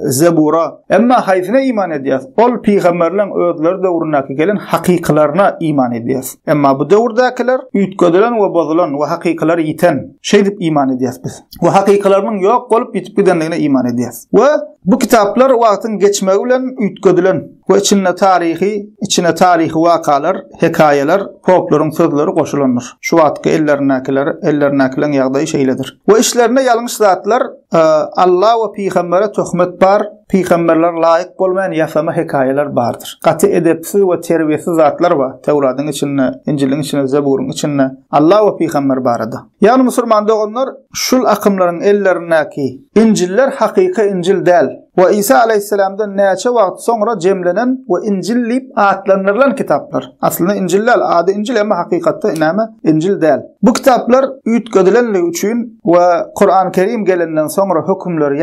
Zebura. Emma haýsyna iman edýäs? Ol pygamberleň özleri döwründäki gelen hakykylaryna iman edýäs. Emma bu döwürdäkiler üýtgedilen we bozulan we hakykylary ýiten. Şeýdip iman edýäs biz. We hakykylarynyň ýok bolup ýitip gidendigine iman edýäs. We bu kitaplar wagtyň geçmegi bilen üýtgedilen. We içinde taryhy, içine taryhy wakalar, hekaýalar, poplaryň sözleri goşulandyr. Şu wagtky ellerindäkiler, ellerindäkileriň ýagdaýy şeýledir. We içlerinde ýalňyş zatlar, Alla we pygambere töhmet bar, pygamberler laýyk bolmaýan ýasama hekaýalar bardyr. Gaty edepsiz we terbiýesiz zatlar bar Töwradyň içinde, Injiliň içinde, Zeburyň içinde Alla we pygamber barada. Ýagny musulman doganlar şul akymlaryň ellerindäki Injiller hakyky Injil däl. We Isa alaýhyssalamdan näçe wagt soňra jemlenen we Injil diýip atlandyrylan kitaplar. Aslynda Injil däl, ady Injil emma hakykatda näme? Injil däl. Bu kitaplar üýtgedilenligi üçin we Kuran Kerim gelenden soňra hökümleri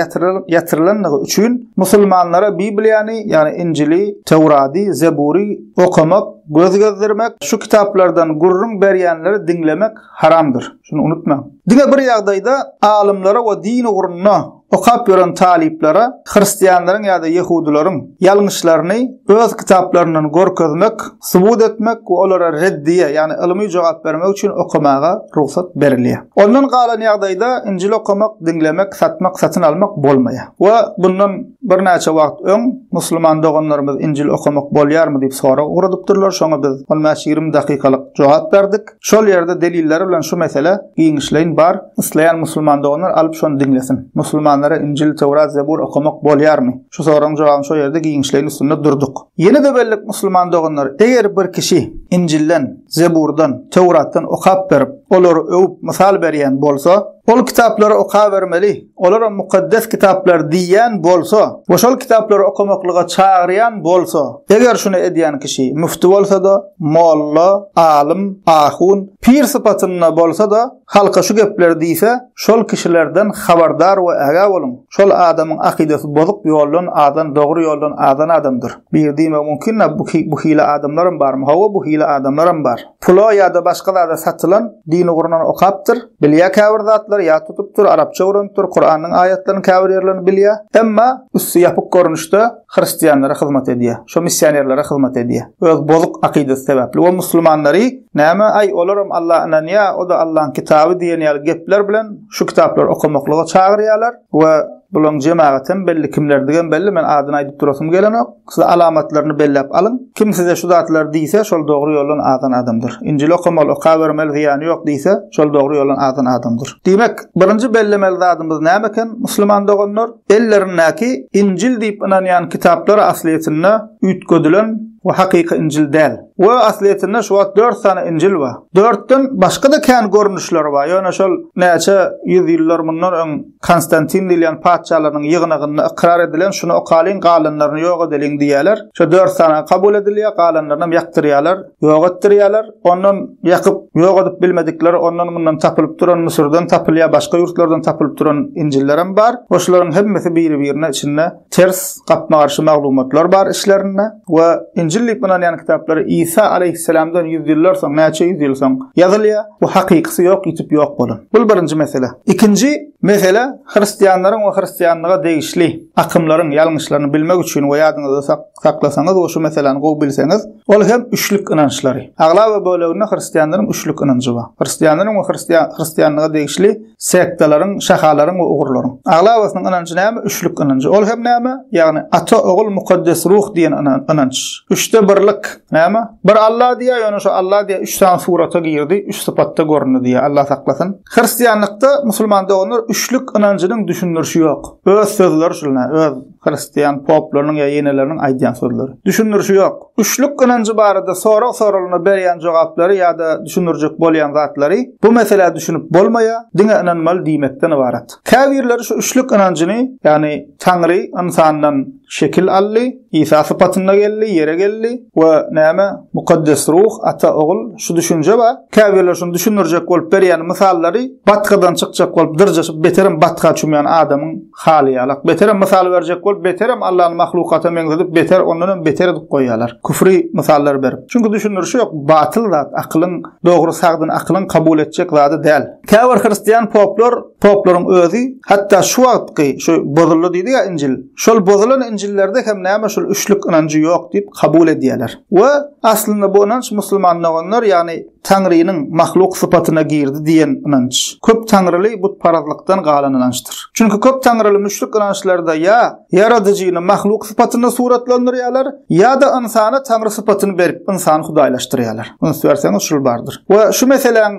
ýatyrylanlygy üçin musulmanlara Bibliýany, ýagny Injili, Töwrady, Zebury okamak, göz gezdirmek, şu kitaplardan gürrüň berýänleri diňlemek haramdyr. Şuny unutmaň. Diňe bir ýagdaýda alymlara we din ugrunda okap ýören talyplara hristianlaryň ýa-da ýehudylaryň ýalňyşlaryny öz kitaplaryndan görkezmek, subut etmek we olara reddiýe, ýagny ylmy jogap bermek üçin okamaga rugsat berilýär. Ondan galan ýagdaýda Injil okamak, diňlemek, satmak, satyn almak bolmaýar. We bundan birnäçe wagt öň musulman doganlarymyz Injil okamak bolýarmy diýip sorag ugradypdyrlar, şoňa biz on bäş-ýigrimi dakykalyk jogap berdik. Şol ýerde delilleri bilen şu mesele giňişleýin bar. Isleýän musulman doganlar alyp şony diňlesin. Musulmanlara Injil, Töwrat, Zebur okamak bolýarmy? Şu soragyň jogabyny şo ýerde giňişleýin üstünde durduk. Ýene-de bellik musulman doganlar, eger bir kişi Injilden, Zeburdan, Töwratdan okap berip, olary öwüp mysal berýän bolsa, ol kitaplary okabermeli, Olaram mukaddes kitaplar diýýän bolsa we şol kitaplary okamaklyga çagyrýan bolsa, eger şuny edýän kişi müfti bolsa-da, molla, alym, ahun, pir sypatynda bolsa-da, halka şu gepleri diýse, şol kişilerden habardar we ägä boluň, şol adamyň akydasy bozuk ýoldan azan, dogry ýoldan azan adamdyr. Biri diýmegi mümkin-dä, bu hili adamlaram barmy? Hawa, bu hili adamlaram bar. Pula ýa-da başga zada satylan din ugrundan okapdyr, bilýär käbir zatlary, ýat tutupdyr, arapça öwrenipdir, Kuranyň aýatlarynyň käbir ýerlerini bilýär. Emma üsti ýapyk görnüşde hristianlara hyzmat edýär, şo missionerlere hyzmat edýär. Öz bozuk akydasy sebäpli we muslimanlary näme, aý olaram Alla ynanýar, o-da Allaň kitaby diýen ýaly gepler bilen şu kitaplary okamaklyga çagyrýarlar we bularyň jemagatem belli, kimlerdigem belli, men adyny aýdyp durasym gelenok. Siz alamatlaryny belläp alyň. Kim size şu zatlary diýse, şol dogry ýoldan azan adamdyr. Injili okamaly, okabermeli, zyýany ýok diýse, şol dogry ýoldan azan adamdyr. Diýmek, birinji bellemeli zadymyz näme eken, musulman doganlar? Ellerindäki Injil diýip ynanýan kitaplar aslyýetinde üýtgedilen we hakyky Injil däl. We aslyýetinde şu wagt dört sany Injil bar. Dörtden başga-da kän görnüşleri bar. Ýöne şol näçe ýüz ýyllar mundan öň Konstantin diýilýän patyşalarynyň ýygnagynda ykrar edilen şuny okalyň, galanlaryny ýok edeliň diýýärler. Şo dört sany kabul edilýär, galanlarynam ýakdyrýarlar, ýok etdirýärler. Ondan ýakyp, ýok edip bilmedikleri ondan-mundan tapylyp duran, Müsürden tapylýar, başga ýurtlardan tapylyp duran Injillerem bar. We şularyň hemmesi biri-birine içinde ters, gapma-garşy maglumatlar bar içlerinde. We Injil diýip ynanýan kitaplary Isa aleýhissalamdan ýüz ýyllar soň, näçe ýüz ýyl soň ýazylýar. Bu hakykysy ýok, ýitip ýok bolan. Bul birinji mesele. Ikinji mesele, hristianlaryň we hristianlyga degişli akymlaryň ýalňyşlaryny bilmek üçin we ýadyňyzda saklasaňyz we şu meseläni gowy bilseňiz, ol hem üçlük ynançlary. Aglaba böleginde hristianlaryň üçlük ynanjy bar. Hristianlaryň we hristianlyga degişli sektalaryň, şahalaryň we ugurlaryň. Aglabasynyň ynanjy näme? Üçlük ynanjy. Ol hem näme? Ýagny Ata, Ogul, Mukaddes Ruh diýen ynanç. Üçde birlik näme? Bir Alla diýýär, ýöne şo Alla diýýär, üç sany surata girdi, üç sypatda göründi diýýär. Alla saklasyn. Hristianlykda musulman doganlar üçlük ynanjynyň düşündirişi ýok. Öz sözleri şul nä, öz hristian poplarynyň ýa ýeneleriniň aýdýan sözleri. Düşündirişi ýok. Üçlük ynanjy barada sorag soralanda berýän jogaplary ýa-da düşündirjek bolýan zatlary bu meselä düşünip bolmaýar, diňe ynanmaly diýmekden ybarat. Käbirleri şu üçlük ynanjyny, ýagny Taňry ynsandan şekil aldy, Isa sypatynda geldi, ýere geldi we näme, Mukaddes Ruh, Ata, Ogul, şu düşünje bar. Käbirleri şuny düşündirjek bolup berýän mysallary batgadan çykjak bolup dyrjaşyp beterem batga çümýän adamyň haly ýalak. Beterem mysal berjek bolup beterem Allany mahlukata meňzedip beter ondanam beter edip goýýarlar. Küfri mysallar berip. Çünki düşündirişi ýok, batyl zat, akylyň, dogry sagdyn akylyň kabul etjek zady däl. Käbir hristian poplar, poplaryň özi, hatda şu wagtky şu bozuldy diýdik-ä Injil, şol bozulan Injillerde hem näme şol üçlük ynanjy ýok diýip kabul edýärler. We aslynda bu ynanç musulman doganlar, ýagny Taňrynyň mahluk sypatyna girdi diýen ynanç, köp taňryly butparazlykdan galan ynançdyr. Çünki köp taňryly müşrik ynançlarda ýa Ýaradyjyny mahluk sypatynda suratlandyrýarlar, ýa-da ynsana taňry sypatyny berip, ynsany hudaýlaşdyrýarlar. Üns berseňiz şul bardyr. We şu meseläň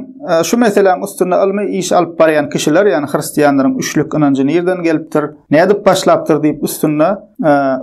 şu meseläň üstünde ylmy iş alyp barýan kişiler, ýagny hristianlaryň üçlük ynanjy nirden gelipdir, nädip başlapdyr diýip üstünde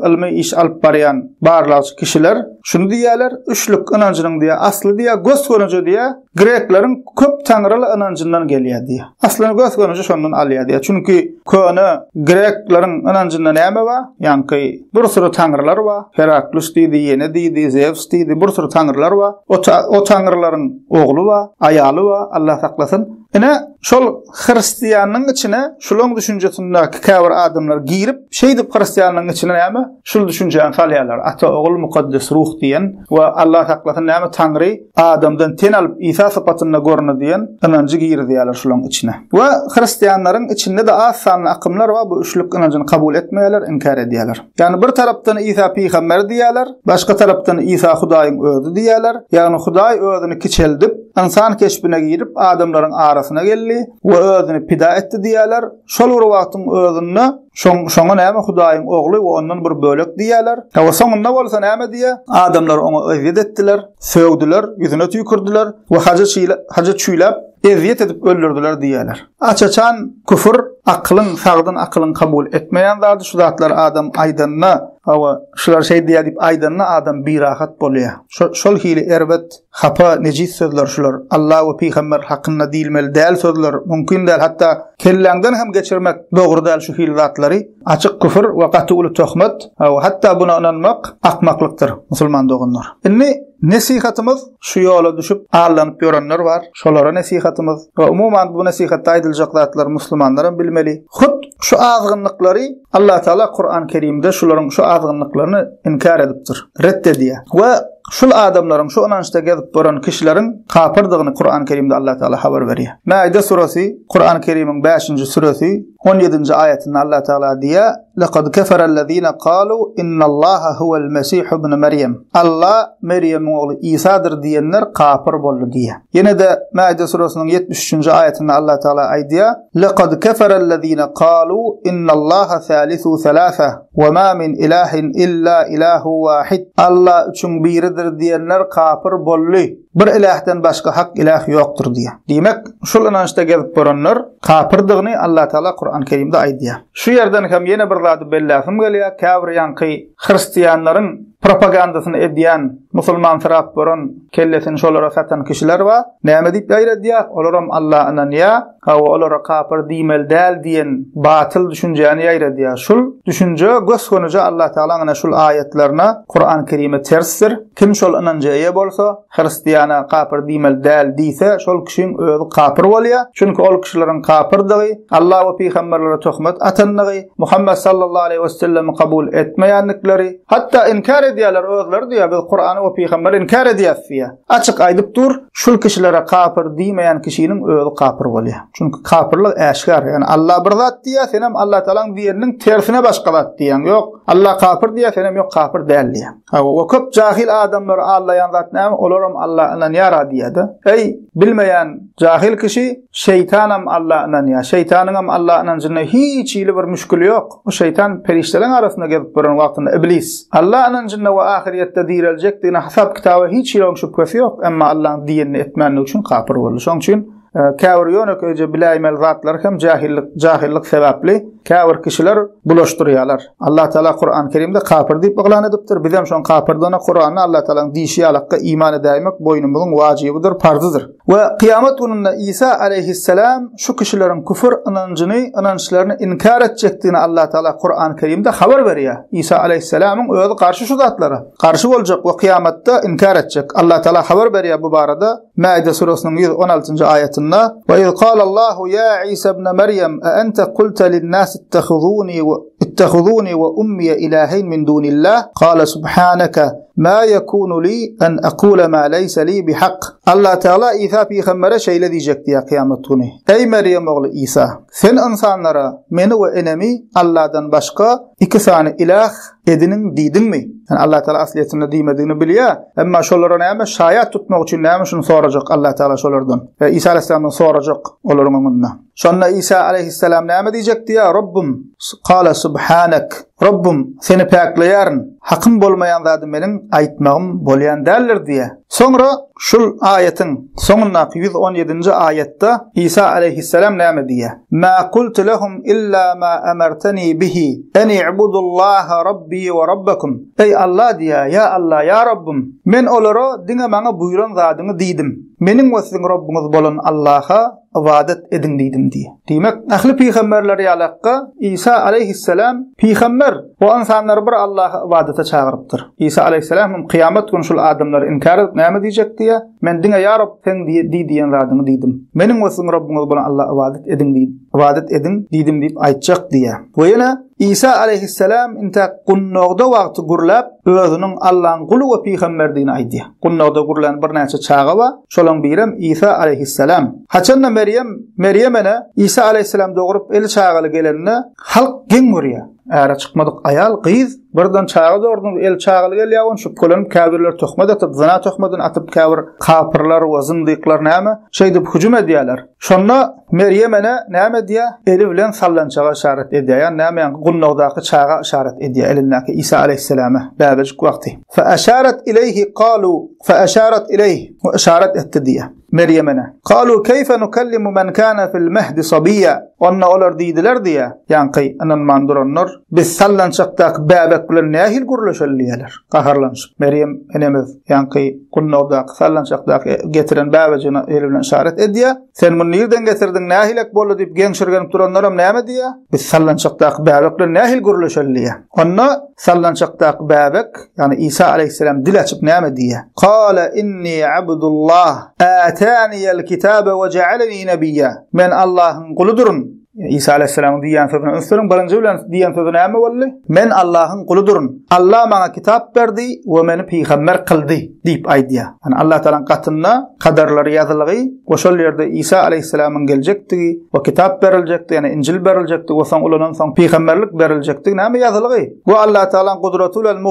ylmy iş alyp barýan barlagçy kişiler şuny diýýärler, üçlük ynanjynyň diýýär, asly diýýär, gös-gönüje diýýär, grekleriň köp taňryly ynanjyndan gelýär diýýär. Aslyny gös-gönüje şondan alýar diýýär. Çünki köne grekleriň ynanjynda näme bar? Ýaňky bir süri taňrylar bar. Heraklus diýdi, ýene diýdi, Zews diýdi, bir süri taňrylar bar. O, o taňrylaryň ogly bar, aýaly bar, Allah saklasyn. Ine, şol hristianyň içine şulaň düşünjesindäki käbir adamlar girip, şeýdip hristianlygyň içine näme? Şul düşünjäni salýarlar. Ata, Ogul, Mukaddes Ruh diýen we Allah saklasyn näme Taňry adamdan ten alyp Isa sypatynda göründi diýen ynanjy girizýärler şulaň içine. We hristianlaryň içinde-de az sanly akymlar bar, bu üçlük ynanjyny kabul etmeýärler, inkär edýärler. Ýagny bir tarapdan Isa pygamber diýýärler, başga tarapdan Isa Hudaýyň özi diýýärler. Ýagny Hudaý özüni kiçeldip, ynsan keşbine girip, adamlaryň arasyna geldi we özüni pida etdi diýýärler. Şol bir wagtyň özünde şoň şoňa näme Hudaýyň ogly we ondan bir bölek diýýärler. We soňunda bolsa näme diýýär? Adamlar oňa ezýet etdiler, sögdüler, ýüzüne tüýkürdiler we haja haja çüýläp, ezýet edip öldürdiler diýýärler. Aç-açan küfür, akylyň, sagdyn akylyň kabul etmeýän zady, şu zatlary adam aýdanda, hawa, şular şeý diýýär diýip aýdanda adam birahat bolýar. Şo, şol hili erbet, hapa, nejis sözler şular. Alla we pygamber hakynda diýilmeli däl sözler, mümkin däl, hatda kelläňden hem geçirmek dogry däl şu hili zatlary. Açyk küfür we gaty uly töhmet, hawa, hatda buna ynanmak akmaklykdyr, musulman doganlar. Indi nesihatymyz Şu ýola düşüp allanyp ýörenler bar. Şolara nesihatymyz we umuman bu nesihatda aýdyljak zatlary muslimanlaram bilmeli. Hut şu azgynlyklary Allah Taala Kuran Kerimde şularyň şu azgynlyklaryny inkär edipdir, ret edýär. We şul adamlaryň şu ynançda gezip gören kişileriň kapyrdygyny Kuran Kerimde Allah Taala habar berýär. Maide suresi Kuran Kerimiň 5-nji süresi 17-nji aýatynda Allah Taala diýýär, Lekad keferellezine kalu innallaha huwel mesihu ibn Merýem. Alla Merýemiň ogly Isadyr diýenler kapyr boldy diýýär. Ýene-de Maide surasynyň 73-nji aýatynda Allah Taala aýdýar, Lekad keferellezine kalu innallaha salisu selasa we ma min ilahin illa ilahu wahid. Alla üçüň biridir diýenler kapyr boldy. Bir ilähden başga hak iläh ýokdur diýýär. Diýmek, şul ynançda gezip görenler kapyrdygyny Allatagala Kuran Kerimde aýdýar. Şu ýerden hem ýene bir zady belläsim gelýär, käbir ýaňky hristianlaryň propagandasyny edýän, musulmansyrap boran, kellesini şolara satan kişiler bar. Näme diýip ýaýradýar? Olaram Alla ynanýar. Hawa, olara kapyr diýmeli däl diýen batyl düşünjäni ýaýradýar. Şul düşünje gös-gönüje Allah Tagalaň ine şul aýatlaryna, Kuran Kerime tersdir. Kim şol ynanja eýe bolsa, hristiana kapyr diýmeli däl diýse, şol kişiň özi kapyr bolýar. Çünki ol kişileriň kapyrdygy, Alla we pygamberlere töhmet atandygy, Muhammet sallallahu aleýhi wesellemi kabul etmeýändikleri, hatda inkär edýärler özleri diýýär, biz Kurany we pygamberi inkär edýäris diýýär. Açyk aýdyp dur, şul kişilere kapyr diýmeýän kişiniň özi kapyr bolýar. Çünki kapyrlyk äşgär. Ýagny Alla bir zat diýýär, senem Allatagalaň diýeniniň tersine başga zat diýýäň. Ýok, Alla kapyr diýýär, senem ýok kapyr däl diýýäň. Hawa, we köp jahil adamlary aldaýan zat näme? Olaram Alla ynanýar-a diýýär-de. Eý, bilmeýän jahil kişi, şeýtanam Alla ynanýar. Şeýtanyňam Alla ynanjynda hiç hili bir müşgili ýok. O şeýtan perişdeleriň arasynda gezip ýören wagtynda iblis. Alla ynanjynda we ahyrýetde direljekdigine hasap-kitaba hiç hili oň şübhesi ýok. Emma Allaň diýenini etmänligi üçin kapyr boldy. Şoň üçin Käbir ýönekeýje biläýmeli zatlary hem jahillik, jahillik sebäpli käbir kişiler bulaşdyrýarlar. Allah Teala Kuran Kerimde kapyr diýip yglan edipdir. Bizem şoň kapyrdygyna Kuranda Allah Tealanyň diýşi ýalakka iman edäýmek boýnumyzyň wajybydyr, parzydyr. We kyýamat gününde Isa aleýhisselam şu kişileriň küfür ynanjyny, ynançlaryny inkär etjekdigini Allah Teala Kuran Kerimde habar berýär. Isa aleýhisselamyň özi garşy şu zatlara. Garşy boljak we kyýamatda inkär etjek. Allah Teala habar berýär bu barada. Maide suresynyň 116-njy aýatynda, Ve iz kalallahu ya Isa ibn Meryem, a ente kulte lin-nas ittehuzuni we ittehuzuni we ummiye ilaheyn min dunillah? Kale subhaneke ma yekunu li en akule ma leysa li bihak. Allah Teala Isa pygambere şeýle diýjek diýär kyýamat güni. Eý Merýem ogly Isa, sen ynsanlara meni we enemi Allahdan başga iki sany ilah ediniň diýdiňmi? Ýani Allah Teala aslyýetinde diýmedigini bilýär. Emma şolara näme şaýat tutmak üçin näme şuny sorajak Allah Teala şolardan. We Isa aleyhisselamdan sorajak olaryň öňünde. Şonda Isa aleyhisselam näme diýjek diýär? Rabbim, kala subhanak. Rabbim, seni päkleýärin. Hakym bolmaýan zady meniň aýtmagym bolýan däldir diýär. Soňra şul aýatyň soňundaky 117-nji aýatda Isa aleýhissalam näme diýýär? Ma kultu lehum illa ma amartani bihi en i'budullaha rabbi we rabbakum. Eý Allah diýýär, ýa Allah, ýa Rabbym, men olara diňe maňa buýran zadyňy diýdim. Meniň we siziň Robbuňyz bolan Allaha ybadat ediň diýdim diýýär. Diýmek, ähli pygamberler ýalakka Isa aleýhissalam pygamber we ynsanlary bir Allaha ybadata çagyrypdyr. Isa aleýhissalam hem kyýamat güni şul adamlary inkär edip näme diýjek diýýär? Men diňe ýa Rob seň diý diýen zadyňy diýdim. Meniň we siziň Robbuňyz bolan Allaha ybadat ediň diýdim. Ybadat ediň diýdim diýip aýtjak diýýär. We ýene Isa aleýhissalam intäk gunnagda wagty gürläp, özüniň Allaň guly we pygamberdigini aýdýar. Gunnagda gürlän birnäçe çaga bar. Şolaň birem Isa aleýhissalam. Haçanda Merýem, Merýem ene Isa aleýhissalam dogrup eli çagaly gelende, halk geň görýär. Äre çykmadyk aýal, gyz birden çaga dogurdyňyz, eli çagaly gelýär, ony şübhelenip käbirleri töhmet atyp, zyna töhmetini atyp käbir kapyrlar we zyndyklar näme, şeýdip hüjüm edýärler. Şonda Merýem ene näme edýär? Eli bilen sallançaga yşarat edýär. Ýagny näme ýaňky gundagdaky çaga yşarat edýär, elindäki Isa aleýhissalama bäbejik wagty. Fe eşaret ileýhi kalu fe eşaret ileýh we yşarat etdi diýýär. Merýem ene. Kalu keýfe nukellimu men kana fil mehdi sabiýa. Onda olar diýdiler diýýär, ýaňky ynanman duranlar, biz sallançakdaky bäbek bilen nähili gürleşeli diýýärler, gaharlanyşyp. Merýem enemiz ýaňky gundagdaky sallançakdaky getiren bäbejigine eli bilen yşarat edýär. Sen muny nirden getirdiň, nähilek boldy diýip geňşirgenip duranlaram näme diýýär? Biz sallançakdaky bäbek bilen nähili gürleşeli diýýär. Onda sallançakdaky bäbek, ýagny Isa aleýhissalam dil açyp näme diýýär? Kala inni abdullah, ataniyel kitabe we ja'aleni nabiyya. Men Allahyň guludyryn. Isa aleýhissalamyň diýýän sözüne üns beriň. Birinji bilen diýen sözi näme boldy? Men Allahyň guludyryn. Allah maňa kitap berdi we meni pygamber kyldy diýip aýdýar. Ýani Allah Taalanyň gatynda kadarlary ýazylgy we şol ýerde Isa aleýhissalamyň geljekdigi we kitap beriljekdigi, ýani Injil beriljekdigi we soň ulanan soň pygamberlik beriljekdigi näme ýazylgy? We Allah Taalanyň gudraty bilen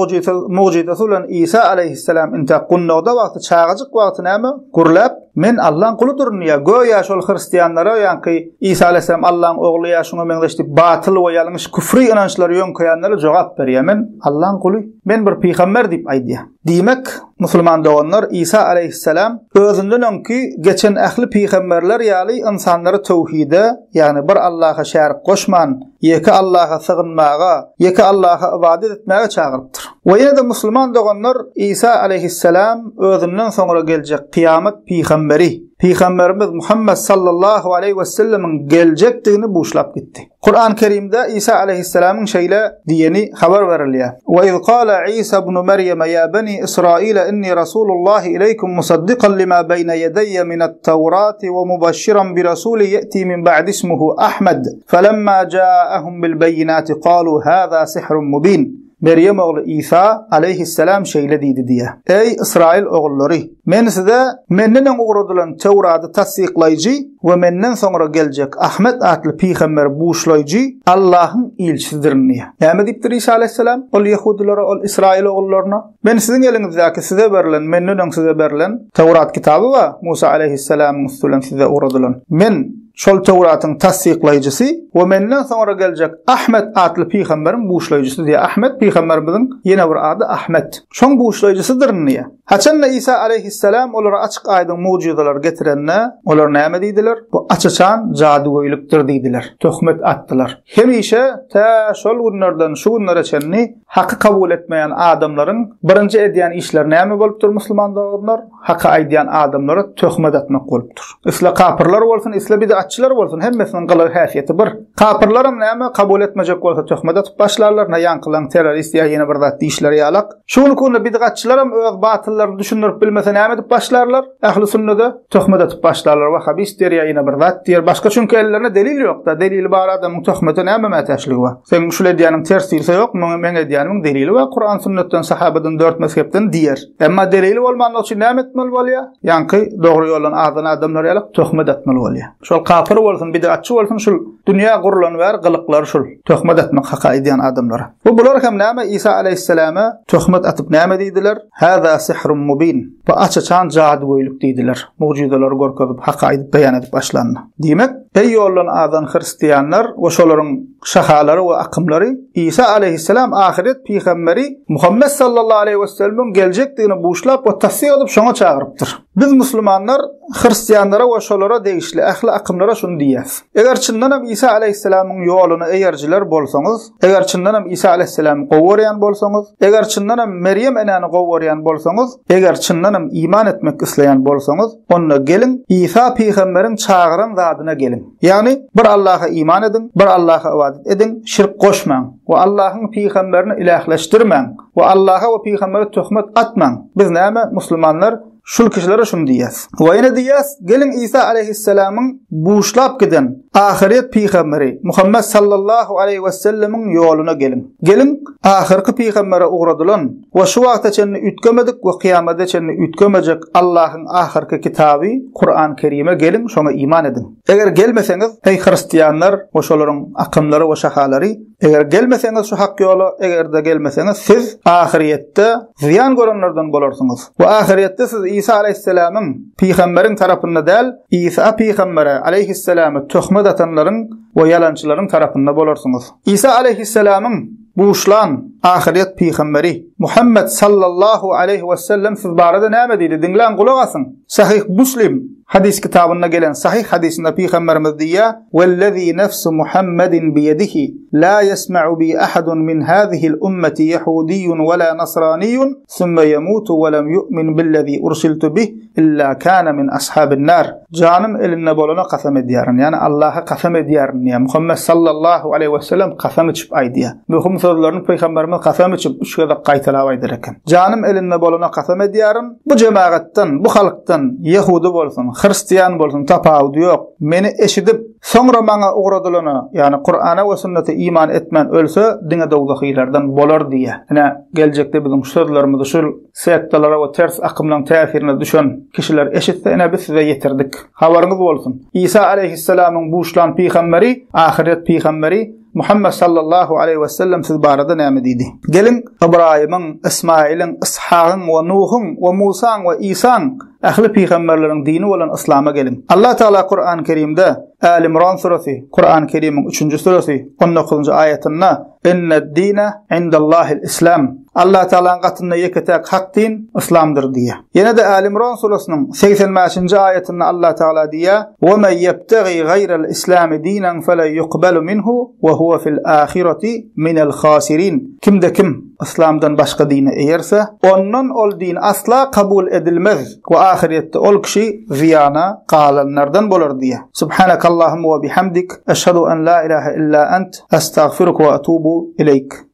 mugjyzasy bilen Isa aleýhissalam intäk gundagda wagty çagajyk wagty näme gürläp Men Allaň guludyryn diýýär. Göýä şol hristianlara ýaňky Isa aleýhissalam Allaň ogly ýa şuňa meňzeş diýip batyl we ýalňyş küfri ynançlary ýöňkeýänlere jogap berýär. Men Allaň guly, men bir pygamber diýip aýdýar. Diýmek, musulman doganlar, Isa alaýhyssalam özünden öňki geçen ähli pygamberler ýaly ynsanlary töwhide, ýagny bir Allaha şärik goşman, ýeke Allaha sygynmaga, ýeke Allaha ybadat etmäge çagyrypdyr. We ýene-de musulman doganlar, Isa alaýhyssalam özünden soňra geljek kyýamat pygamberi, Pygamberimiz Muhammet sallallahu aleýhi wesellemiň geljekdigini buşlap gitdi. Kuran Kerimde Isa aleýhissalamyň şeýle diýeni habar berilýär. We iz kala Isa ibn Merýeme ýa beni Israila inni rasulullahi ileýkum musaddikan lima beýne ýedeýe minat-Tawrati we mubasşiran bi rasulin ýe'ti min ba'di ismuhu Ahmed. Felemma ja'ahum bil beýinati kalu haza sihrun mubin. Merýem ogly Isa aleýhissalam şeýle diýdi diýýär, Eý, Ysraýyl ogullary! Men size menden öň ugradylan Töwrady tassyklaýjy we menden soňra geljek Ahmet atly pygamberi buşlaýjy Allahyň ilçisidirin diýýär. Näme diýipdir Isa aleýhissalam ol ýehudylara, ol Ysraýyl ogullaryna? Men siziň eliňizdäki size berlen, menden öň size berlen Töwrat kitaby bar, Musa aleýhissalamyň üsti bilen size ugradylan. Men Şol Töwratyň tassyklaýjysy we menden soňra geljek Ahmet atly pygamberiň buşlaýjysy diýýär. Ahmet pygamberimiziň ýene bir ady Ahmet. Şoň buşlaýjysydyryn diýýär. Haçanda Isa alaýhyssalam olara açyk-aýdyň mugjyzalar getirende, olar näme diýdiler? Bu aç-açan jadygöýlükdir diýdiler. Töhmet atdylar. Hemişe tä şol günlerden şu günlere çenli Haky kabul etmeýän adamlaryň birinji edýän işleri näme bolupdyr musulman doganlar? Haky aýdýan adamlara töhmet atmak bolupdyr. Isle kapyrlar bolsun, isle bidatçylar bolsun, hemmesiniň gylygy häsiýeti bir. Kapyrlaram näme, kabul etmejek bolsa töhmet atyp başlarlar, na ýaňkylaň terrorist ýa ýene bir zat diýişleri ýalak. Şu günki günde bidgatçylaram öz batyllaryny düşündirip bilmese näme edip başlarlar? Ähli sünnede töhmet atyp başlarlar, wahabist diýer ýa ýene bir zat diýer. Başga çünki ellerinde delil ýok-da, delili bar adamyň töhmete näme mätäçligi bar? Seň şul edýäniň ters diýilse ýok, muňa meň edýänimiň delili bar, Kuran sünnetden, sahabadan, dört mezhepden diýer. Emma delili bolmanlygy üçin näme etmeli bolýar? Ýaňky dogry ýoldan azan adamlar ýaly töhmet atmaly bolýar. Şol kapyr bolsun, bidgatçy bolsun şul dünýä gurlany bäri gylyklary şul, töhmet atmak haka edýän adamlara. Bu bular hem näme Isa aleýhissalama töhmet atyp näme diýdiler? Haza sihrun mubin. Bu aç-açan jadygöýlük diýdiler. Mugjyzalary görkezip haka aýdyp beýan edip başlanda. Diýmek, eý ýoldan azan hristianlar we şolaryň şahalary we akymlary Isa aleýhissalam ahyret pygamberi Muhammet sallallahu aleýhi wesellemiň geljekdigini buşlap we tassyk edip şoňa çagyrypdyr. Biz musulmanlar hristianlara we şolara degişli ähli akymlara şuny diýýäs. Eger çyndanam Isa aleýhissalamyň ýoluna eýerijiler bolsaňyz, eger çyndanam Isa aleýhissalamy gowy görýän bolsaňyz, eger çyndanam Merýem enäni gowy görýän bolsaňyz, eger çyndanam iman etmek isleýän bolsaňyz, onda geliň Isa pygamberiň çagyran zadyna geliň. Ýagny, bir Allaha iman ediň, bir Allaha ybadat ediň, şirk goşmaň we Allahyň pygamberini ilähleşdirmäň we Allaha we pygambere töhmet atmaň. Biz näme, muslimanlar, şul kişilere şuny diýýäs. We ýene diýýäs, geliň Isa aleýhissalamyň buşlap giden ahyret pygamberi Muhammet sallallahu aleýhi wesellemiň ýoluna geliň. Geliň, ahyrky pygambere ugradylan we şu wagta çenli üýtgemedik we kyýamada çenli üýtgemejek Allahyň ahyrky kitaby Kuran Kerime geliň, şoňa iman ediň. Eger gelmeseňiz, eý hristianlar we şolaryň akymlary we şahalary, eger gelmeseňiz şu hak ýola, eger-de gelmeseňiz, siz ahyrýetde zyýan görenlerden bolarsyňyz. We ahyrýetde siz Isa aleýhissalamyň, pygamberiň tarapynda däl, Isa pygambere, aleýhissalama töhmet atanlaryň we ýalançylaryň tarapynda bolarsyňyz. Isa aleýhissalamyň buşlan ahyrýet pygamberi Muhammet sallallahu aleýhi wesellem siz barada näme diýdi? Diňläň, gulak asyň! Sahyh Muslim hadys kitabynda gelen sahyh hadysynda pygamberimiz diýýär, Wellezî nefsu Muhammedin biýedihi, lâ ýesme'u bi ahadun min hâzihil ummeti ýehudiýun we lâ nasraniýun, sümme ýemutu we lem ýu'min billezî ursiltu bih, illa kana min ashabin nar. Janym elinde bolana kasam edýärin, ýagny Allaha kasam edýärin diýýär. Muhammet sallallahu aleýhi we sellem kasam içip aýdýar. Möhüm sözlerini pygamberimiz kasam içip üç gezek gaýtalap aýdar eken. Janym elinde bolana kasam edýärin, bu jemagatdan, bu halkdan ýehudy bolsun, hristian bolsun tapawudy ýok, meni eşidip, soňra maňa ugradylana, ýagny Kurana we sünnete iman etmän ölse, diňe dowzahylardan bolar diýýär. Ine, geljekde biziň şu sözlerimizi şul Sektalara we ters akymlaryň täsirine düşen kişiler eşitse, ine biz size ýetirdik. Habaryňyz bolsun. Isa aleýhissalamyň buşlan pygamberi, ahyret pygamberi Muhammet sallallahu aleýhi wesellem siz barada näme diýdi? Geliň, Ybraýymyň, Ysmaýylyň, Yshagyň we Nuhuň we Musaň we Isaň ähli pygamberleriň dini bolan yslama geliň. Allah Tagala Kuran Kerimde Äl-Imran suresi, Kuran Kerimiň üçünji suresi, on dokuzynjy aýatynda Inne-d-dine indallahil-islam. Allah Tagalaň gatynda ýeke-täk hak din yslamdyr diýýär. Ýene-de Äli Imran surasynyň 85-nji aýatynda Allah Tagala diýýär, "Wa men ýebtegi gaýral islami dinan fele ýukbalu minhu we huwa fil ahireti minel hasirin." Kimde kim yslamdan başga dine eýerse, ondan ol din asla kabul edilmez we ahyretde ol kişi zyýana galanlardan bolar diýýär. Subhanakallahumma we bihamdik, eşhedü en la ilaha illa ent, estagfiruke we etubu ileýk.